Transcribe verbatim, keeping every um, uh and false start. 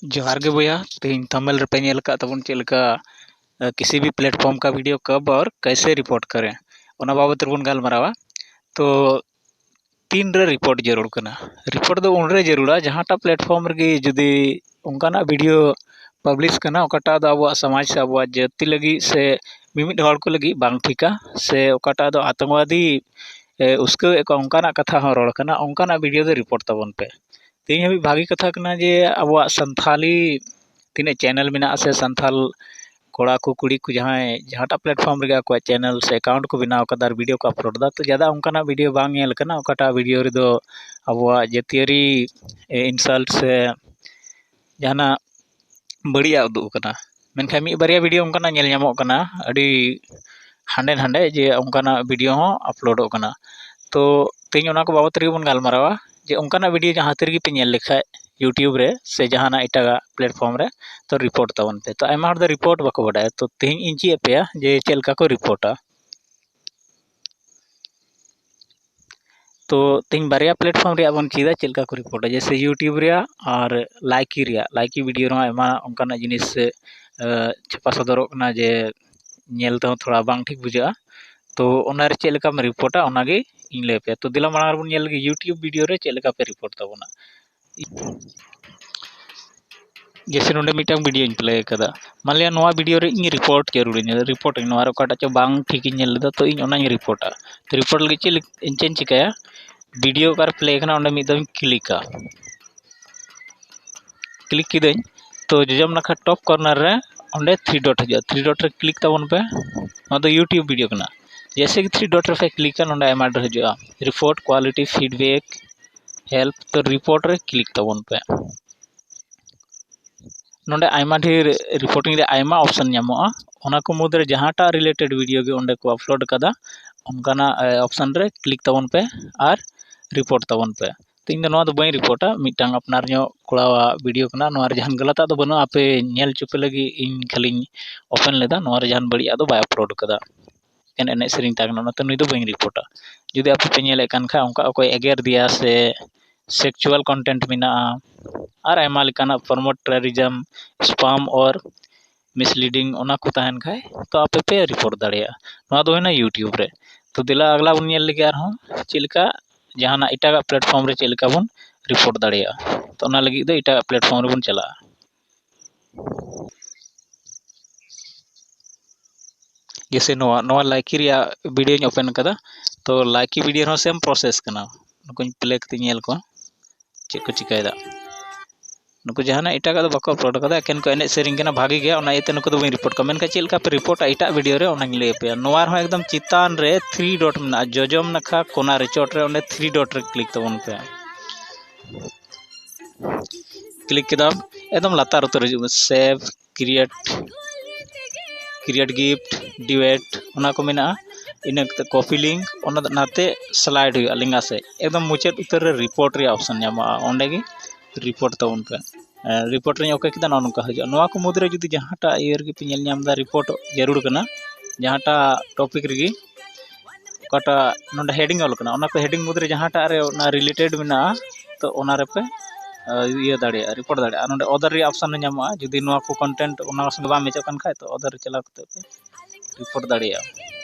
ᱡᱚᱦᱟᱨ ᱜᱮ ᱵᱚᱭᱦᱟ, ᱛᱮᱦᱮᱧ ᱛᱷᱟᱢᱵᱱᱮᱞ ᱨᱮᱯᱮ ᱧᱮᱞ ᱟᱠᱟᱫ ᱛᱟᱵᱚᱱ ᱪᱮᱫ ᱞᱮᱠᱟ, ᱟᱸ, ᱠᱤᱥᱤ ᱵᱷᱤ platform ᱠᱟ video ᱠᱟᱵ ᱟᱨ ᱠᱟᱭᱥᱮ ᱨᱤᱯᱳᱨᱴ ᱠᱟᱨᱮ, ᱚᱱᱟ ᱵᱟᱵᱚᱛ ᱨᱮᱵᱚᱱ ᱜᱟᱞᱢᱟᱨᱟᱣᱟ᱾ ᱛᱚ ᱛᱤᱱᱨᱮ ᱨᱤᱯᱳᱨᱴ ᱡᱟᱹᱨᱩᱲ ᱠᱟᱱᱟ? ᱨᱤᱯᱳᱨᱴ ᱫᱚ ᱩᱱᱨᱮ ᱡᱟᱹᱨᱩᱲᱟ ᱡᱟᱦᱟᱸᱴᱟᱜ platform ᱨᱮᱜᱮ ᱡᱩᱫᱤ ᱚᱱᱠᱟᱱᱟᱜ video publish ᱠᱟᱱᱟ ᱚᱠᱟᱴᱟᱜ ᱫᱚ ᱟᱵᱚᱣᱟᱜ ᱥᱚᱢᱟᱡᱽ ᱥᱮ ᱟᱵᱚᱣᱟᱜ ᱡᱟᱹᱛᱤ ᱞᱟᱹᱜᱤᱫ ᱥᱮ ᱢᱤᱢᱤᱫ ᱦᱚᱲ ᱠᱚ ᱞᱟᱹᱜᱤᱫ ᱵᱟᱝ ᱴᱷᱤᱠᱟ, ᱥᱮ ᱚᱠᱟᱴᱟᱜ ᱫᱚ ᱟᱛᱚᱝᱠᱵᱟᱫᱤ, ᱮ, ᱩᱥᱠᱟᱹᱣᱮᱫ ᱠᱚᱣᱟ ᱚᱱᱠᱟᱱᱟᱜ ᱠᱟᱛᱷᱟ ᱦᱚᱸ ᱨᱚᱲ ᱠᱟᱱᱟ, ᱚᱱᱠᱟᱱᱟᱜ video ᱫᱚ ᱨᱤᱯᱳᱨᱴ ᱛᱟᱵᱚᱱ ᱯᱮ᱾ ᱛᱮᱦᱮᱧ ᱦᱟᱹᱵᱤᱡ ᱵᱷᱟᱜᱮ ᱠᱟᱛᱷᱟ ᱠᱟᱱᱟ ᱡᱮ ᱟᱵᱚᱣᱟᱜ ᱥᱟᱱᱛᱷᱟᱞᱤ ᱛᱤᱱᱟᱹᱜ channel ᱢᱮᱱᱟᱜᱼᱟ ᱥᱮ ᱥᱟᱱᱛᱷᱟᱞ ᱠᱚᱲᱟ ᱠᱚ ᱠᱩᱲᱤ ᱠᱚ ᱡᱟᱦᱟᱸᱭ ᱡᱟᱦᱟᱸᱴᱟᱜ platform ᱨᱮᱜᱮ ᱟᱠᱚᱣᱟᱜ channel ᱥᱮ account ᱠᱚ ᱵᱮᱱᱟᱣ ᱠᱟᱫᱟ ᱟᱨ video ᱠᱚ upload ᱫᱟ, ᱛᱚ ᱡᱟᱫᱟ ᱚᱱᱠᱟᱱᱟᱜ video ᱵᱟᱝ ᱧᱮᱞ ᱠᱟᱱᱟ ᱚᱠᱟᱴᱟᱜ video ᱨᱮᱫᱚ ᱟᱵᱚᱣᱟᱜ ᱡᱟᱹᱛᱤᱭᱟᱹᱨᱤ, ᱮ, insult ᱥᱮ ᱡᱟᱦᱟᱱᱟᱜ ᱵᱟᱹᱲᱤᱡᱟᱜ ᱩᱫᱩᱜ ᱠᱟᱱᱟ᱾ ᱢᱮᱱᱠᱷᱟᱱ ᱢᱤᱫ ᱵᱟᱨᱭᱟ video ᱚᱱᱠᱟᱱᱟᱜ ᱧᱮᱞ ᱧᱟᱢᱚᱜ ᱠᱟᱱᱟ, ᱟᱹᱰᱤ ᱦᱟᱸᱰᱮ ᱱᱟᱸᱰᱮ ᱡᱮ ᱚᱱᱠᱟᱱᱟᱜ video ᱦᱚᱸ uploadᱚᱜ ᱠᱟᱱᱟ᱾ ᱛᱚ ᱛᱮᱦᱮᱧ ᱚᱱᱟ ᱠᱚ ᱵᱟᱵᱚᱛ ᱨᱮᱜᱮ ᱵᱚᱱ ᱜᱟᱞᱢᱟᱨᱟᱣᱟ ᱡᱮ ᱚᱱᱠᱟᱱᱟᱜ video ᱡᱟᱦᱟᱸ ᱛᱤ ᱨᱮᱜᱮ ᱯᱮ ᱧᱮᱞ ᱞᱮᱠᱷᱟᱡ YouTube ᱨᱮ ᱥᱮ ᱡᱟᱦᱟᱱᱟᱜ ᱮᱴᱟᱜᱟᱜ platform ᱨᱮ, ᱛᱚ ᱨᱤᱯᱳᱨᱴ ᱛᱟᱵᱚᱱ ᱯᱮ᱾ ᱛᱚ ᱟᱭᱢᱟ ᱦᱚᱲ ᱫᱚ ᱨᱤᱯᱳᱨᱴ ᱵᱟᱠᱚ ᱵᱟᱰᱟᱭᱟ, ᱛᱚ ᱛᱮᱦᱮᱧ ᱤᱧ ᱪᱮᱫ ᱟᱯᱮᱭᱟ ᱡᱮ ᱪᱮᱫ ᱞᱮᱠᱟ ᱠᱚ ᱨᱤᱯᱳᱨᱴᱟ᱾ ᱛᱚ ᱛᱮᱦᱮᱧ ᱵᱟᱨᱭᱟ platform ᱨᱮᱭᱟᱜ ᱵᱚᱱ ᱪᱮᱫᱟ ᱪᱮᱫ ᱞᱮᱠᱟ ᱠᱚ ᱨᱤᱯᱳᱨᱴᱟ, ᱡᱮᱭᱥᱮ YouTube ᱨᱮᱭᱟᱜ ᱟᱨ ᱞᱟᱭᱠᱤ ᱨᱮᱭᱟᱜ᱾ ᱞᱟᱭᱠᱤ video ᱨᱮᱦᱚᱸ ᱟᱭᱢᱟ ᱚᱱᱠᱟᱱᱟᱜ ᱡᱤᱱᱤᱥ, ᱮ, ᱪᱷᱟᱯᱟ ᱥᱚᱫᱚᱨᱚᱜ ᱠᱟᱱᱟ ᱡᱮ ᱧᱮᱞ ᱛᱮᱦᱚᱸ ᱛᱷᱚᱲᱟ ᱵᱟᱝ ᱴᱷᱤᱠ ᱵᱩᱡᱷᱟᱹᱜᱼᱟ᱾ ᱛᱚ ᱚᱱᱟᱨᱮ ᱪᱮᱫ ᱞᱮᱠᱟᱢ ᱨᱤᱯᱳᱨᱴᱟ ᱚᱱᱟᱜᱮ ᱤᱧ ᱞᱟᱹᱭ ᱟᱯᱮᱭᱟ᱾ ᱛᱚ ᱫᱮᱞᱟ ᱢᱟᱲᱟᱝ ᱨᱮᱵᱚᱱ ᱧᱮᱞ ᱞᱮᱜᱮ YouTube video ᱨᱮ ᱪᱮᱫ ᱞᱮᱠᱟ ᱯᱮ ᱨᱤᱯᱳᱨᱴ ᱛᱟᱵᱚᱱᱟ᱾ ᱡᱮᱭᱥᱮ ᱱᱚᱰᱮ ᱢᱤᱫᱴᱟᱝ videoᱧ play ᱟᱠᱟᱫᱟ, ᱢᱟᱱᱞᱤᱭᱟ ᱱᱚᱣᱟ video ᱨᱮ ᱤᱧ ᱨᱤᱯᱳᱨᱴ ᱡᱟᱹᱨᱩᱲᱤᱧᱟ, ᱨᱤᱯᱳᱨᱴ ᱟᱹᱧ, ᱱᱚᱣᱟ ᱨᱮ ᱚᱠᱟᱴᱟᱜ ᱪᱚ ᱵᱟᱝ ᱴᱷᱤᱠᱤᱧ ᱧᱮᱞ ᱞᱮᱫᱟ, ᱛᱚ ᱤᱧ ᱚᱱᱟᱧ ᱨᱤᱯᱳᱨᱴᱟ᱾ ᱛᱚ ᱨᱤᱯᱳᱨᱴ ᱞᱟᱹᱜᱤᱫ ᱪᱮᱫ ᱞᱮᱠ-, ᱤᱧ ᱪᱮᱫ ᱤᱧ ᱪᱤᱠᱟᱹᱭᱟ? Video ᱚᱠᱟᱨᱮ play ᱠᱟᱱᱟ ᱚᱸᱰᱮ ᱢᱤᱫ ᱫᱷᱟᱣᱤᱧ ᱠᱞᱤᱠᱟ᱾ ᱠᱞᱤᱠ ᱠᱤᱫᱟᱹᱧ, ᱛᱚ ᱡᱚᱡᱚᱢ ᱱᱟᱠᱷᱟ top corner ᱨᱮ ᱚᱸᱰᱮ three dot ᱦᱤᱡᱩᱜᱼᱟ, three dot ᱨᱮ ᱠᱞᱤᱠ ᱛᱟᱵᱚᱱ ᱯᱮ᱾ ᱱᱚᱣᱟ ᱫᱚ YouTube video ᱠᱟᱱᱟ᱾ ᱡᱮᱭᱥᱮ ᱠᱤ three dot ᱨᱮᱯᱮ ᱠᱞᱤᱠᱟ, ᱱᱚᱸᱰᱮ ᱟᱭᱢᱟ ᱰᱷᱮᱨ ᱦᱤᱡᱩᱜᱼᱟ, report, quality, feedback, help᱾ ᱛᱚ ᱨᱤᱯᱳᱨᱴ ᱨᱮ ᱠᱞᱤᱠ ᱛᱟᱵᱚᱱ ᱯᱮ᱾ ᱱᱚᱰᱮ ᱟᱭᱢᱟ ᱰᱷᱮᱨ reporting ᱨᱮ ᱟᱭᱢᱟ option ᱧᱟᱢᱚᱜᱼᱟ, ᱚᱱᱟ ᱠᱚ ᱢᱩᱫᱽᱨᱮ ᱡᱟᱦᱟᱸᱴᱟᱜ related video ᱜᱮ ᱚᱸᱰᱮ ᱠᱚ upload ᱠᱟᱫᱟ, ᱚᱱᱠᱟᱱᱟᱜ, ᱮ, option ᱨᱮ ᱠᱞᱤᱠ ᱛᱟᱵᱚᱱ ᱯᱮ ᱟᱨ ᱨᱤᱯᱳᱨᱴ ᱛᱟᱵᱚᱱ ᱯᱮ᱾ ᱛᱚ ᱤᱧ ᱫᱚ ᱱᱚᱣᱟ ᱫᱚ ᱵᱟᱹᱧ ᱨᱤᱯᱳᱨᱴᱟ, ᱢᱤᱫᱴᱟᱝ ᱟᱯᱱᱟᱨ ᱧᱚᱜ ᱠᱚᱲᱟᱣᱟᱜ video ᱠᱟᱱᱟ, ᱱᱚᱣᱟ ᱨᱮ ᱡᱟᱦᱟᱱ ᱜᱟᱞᱟᱛᱟᱜ ᱫᱚ ᱵᱟᱹᱱᱩᱜᱼᱟ, ᱟᱯᱮ ᱧᱮᱞ ᱦᱚᱪᱚ ᱯᱮ ᱞᱟᱹᱜᱤᱫ ᱤᱧ ᱠᱷᱟᱹᱞᱤᱧ open ᱞᱮᱫᱟ, ᱱᱚᱣᱟ ᱨᱮ ᱡᱟᱦᱟᱱ ᱵᱟᱹᱲᱤᱡᱟᱜ ᱫᱚ ᱵᱟᱭ upload ᱠᱟᱫᱟ᱾ ᱮᱱ-, ᱮᱱᱮᱡ ᱥᱮᱨᱮᱧ ᱛᱟᱦᱮᱸ ᱠᱟᱱᱟ, ᱚᱱᱟᱛᱮ ᱱᱩᱭ ᱫᱚ ᱵᱟᱹᱧ ᱨᱤᱯᱳᱨᱴᱟ᱾ ᱡᱩᱫᱤ ᱟᱯᱮ ᱯᱮ ᱧᱮᱞᱮᱫ ᱠᱟᱱ ᱠᱷᱟᱡ ᱚᱱᱠᱟ ᱚᱠᱚᱭ ᱮᱜᱮᱨ ᱫᱮᱭᱟ ᱥᱮ sexual content ᱢᱮᱱᱟᱜᱼᱟ, ᱟᱨ ᱟᱭᱢᱟ ᱞᱮᱠᱟᱱᱟᱜ porno, terrorism, spam or misleading, ᱚᱱᱟ ᱠᱚ ᱛᱟᱦᱮᱱ ᱠᱷᱟᱡ ᱛᱚ ᱟᱯᱮ ᱯᱮ report ᱫᱟᱲᱮᱭᱟᱜᱼᱟ᱾ ᱱᱚᱣᱟ ᱫᱚ ᱦᱩᱭᱱᱟ YouTube ᱨᱮ᱾ ᱛᱚ ᱫᱮᱞᱟ ᱟᱜᱽᱞᱟ ᱵᱚᱱ ᱧᱮᱞ ᱞᱮᱜᱮ ᱟᱨᱦᱚᱸ ᱪᱮᱫ ᱞᱮᱠᱟ ᱡᱟᱦᱟᱱᱟᱜ ᱮᱴᱟᱜᱟᱜ platform ᱨᱮ ᱪᱮᱫ ᱞᱮᱠᱟ ᱵᱚᱱ report ᱫᱟᱲᱮᱭᱟᱜᱼᱟ᱾ ᱛᱚ ᱚᱱᱟ ᱞᱟᱹᱜᱤᱫ ᱫᱚ ᱮᱴᱟᱜᱟᱜ platform ᱨᱮᱵᱚᱱ ᱪᱟᱞᱟᱜᱼᱟ᱾ ᱡᱮᱭᱥᱮ ᱱᱚᱣᱟ, ᱱᱚᱣᱟ Likee ᱨᱮᱭᱟᱜ videoᱧ open ᱠᱟᱫᱟ᱾ ᱛᱚ Likee video ᱨᱮᱦᱚᱸ same process ᱠᱟᱱᱟ᱾ ᱱᱩᱠᱩᱧ play ᱠᱟᱛᱮᱧ ᱧᱮᱞ ᱠᱚᱣᱟ ᱪᱮᱫ ᱠᱚ ᱪᱤᱠᱟᱹᱭᱮᱫᱟ᱾ ᱱᱩᱠᱩ ᱡᱟᱦᱟᱱᱟᱜ ᱮᱴᱟᱜᱟᱜ ᱫᱚ ᱵᱟᱠᱚ upload ᱠᱟᱫᱟ, ᱮᱠᱮᱱ ᱠᱚ ᱮᱱᱮᱡ ᱥᱮᱨᱮᱧ ᱠᱟᱱᱟ, ᱵᱷᱟᱜᱮ ᱜᱮᱭᱟ, ᱚᱱᱟ ᱤᱭᱟᱹᱛᱮ ᱱᱩᱠᱩ ᱫᱚ ᱵᱟᱹᱧ report ᱠᱚᱣᱟ᱾ ᱢᱮᱱᱠᱷᱟᱱ ᱪᱮᱫ ᱞᱮᱠᱟ ᱯᱮ reportᱟ ᱮᱴᱟᱜ video ᱨᱮ, ᱚᱱᱟᱧ ᱞᱟᱹᱭ ᱟᱯᱮᱭᱟ᱾ ᱱᱚᱣᱟ ᱨᱮᱦᱚᱸ ᱮᱠᱫᱚᱢ ᱪᱮᱛᱟᱱ ᱨᱮ three dot ᱢᱮᱱᱟᱜᱼᱟ, ᱡᱚᱡᱚᱢ ᱱᱟᱠᱷᱟ ᱠᱚᱱᱟ ᱨᱮ ᱪᱚᱴ ᱨᱮ, ᱚᱸᱰᱮ three dot ᱨᱮ click ᱛᱟᱵᱚᱱ ᱯᱮ᱾ Click ᱠᱮᱫᱟᱢ, ᱮᱠᱫᱚᱢ ᱞᱟᱛᱟᱨ ᱩᱛᱟᱹᱨ ᱦᱤᱡᱩᱜ ᱢᱮ, save, create, create GIF, duet, ᱚᱱᱟ ᱠᱚ ᱢᱮᱱᱟᱜᱼᱟ᱾ ᱤᱱᱟᱹ ᱠᱟᱛᱮ copy link, ᱚᱱᱟ ᱫᱚ ᱱᱟᱛᱮ slide ᱦᱩᱭᱩᱜᱼᱟ ᱞᱮᱸᱜᱟ ᱥᱮᱫ, ᱮᱠᱫᱚᱢ ᱢᱩᱪᱟᱹᱫ ᱩᱛᱟᱹᱨ ᱨᱮ report ᱨᱮᱭᱟᱜ option ᱧᱟᱢᱚᱜᱼᱟ, ᱚᱸᱰᱮ ᱜᱮ report ᱛᱟᱵᱚᱱ ᱯᱮ᱾ ᱮᱸ, report ᱨᱮᱧ OK ᱠᱮᱫᱟ, ᱱᱚᱜᱼᱚ ᱱᱚᱝᱠᱟ ᱦᱤᱡᱩᱜᱼᱟ᱾ ᱱᱚᱣᱟ ᱠᱚ ᱢᱩᱫᱽᱨᱮ ᱡᱩᱫᱤ ᱡᱟᱦᱟᱸᱴᱟᱜ ᱤᱭᱟᱹ ᱨᱮᱜᱮ ᱯᱮ ᱧᱮᱞ ᱧᱟᱢ ᱮᱫᱟ report ᱡᱟᱹᱨᱩᱲ ᱠᱟᱱᱟ, ᱡᱟᱦᱟᱸᱴᱟᱜ topic ᱨᱮᱜᱮ, ᱚᱠᱟᱴᱟᱜ ᱱᱚᱰᱮ heading ᱚᱞ ᱠᱟᱱᱟ, ᱚᱱᱟ ᱠᱚ heading ᱢᱩᱫᱽᱨᱮ ᱡᱟᱦᱟᱸᱴᱟᱜ ᱨᱮ ᱚᱱᱟ related ᱢᱮᱱᱟᱜᱼᱟ, ᱛᱚ ᱚᱱᱟ ᱨᱮᱯᱮ, ᱟᱸ, ᱤᱭᱟᱹ ᱫᱟᱲᱮᱭᱟᱜᱼᱟ, report ᱫᱟᱲᱮᱭᱟᱜᱼᱟ᱾ ᱟᱨ ᱱᱚᱰᱮ other ᱨᱮᱭᱟᱜ option ᱦᱚᱸ ᱧᱟᱢᱚᱜᱼᱟ᱾ ᱡᱩᱫᱤ ᱱᱚᱣᱟ ᱠᱚ content ᱚᱱᱟ ᱥᱚᱸᱜᱮ ᱵᱟᱝ matchᱚᱜ ᱠᱟᱱ ᱠᱷᱟᱡ, ᱛᱚ other ᱨᱮ ᱪᱟᱞᱟᱣ ᱠᱟᱛᱮ ᱯᱮ report ᱫᱟᱲᱮᱭᱟᱜᱼᱟ᱾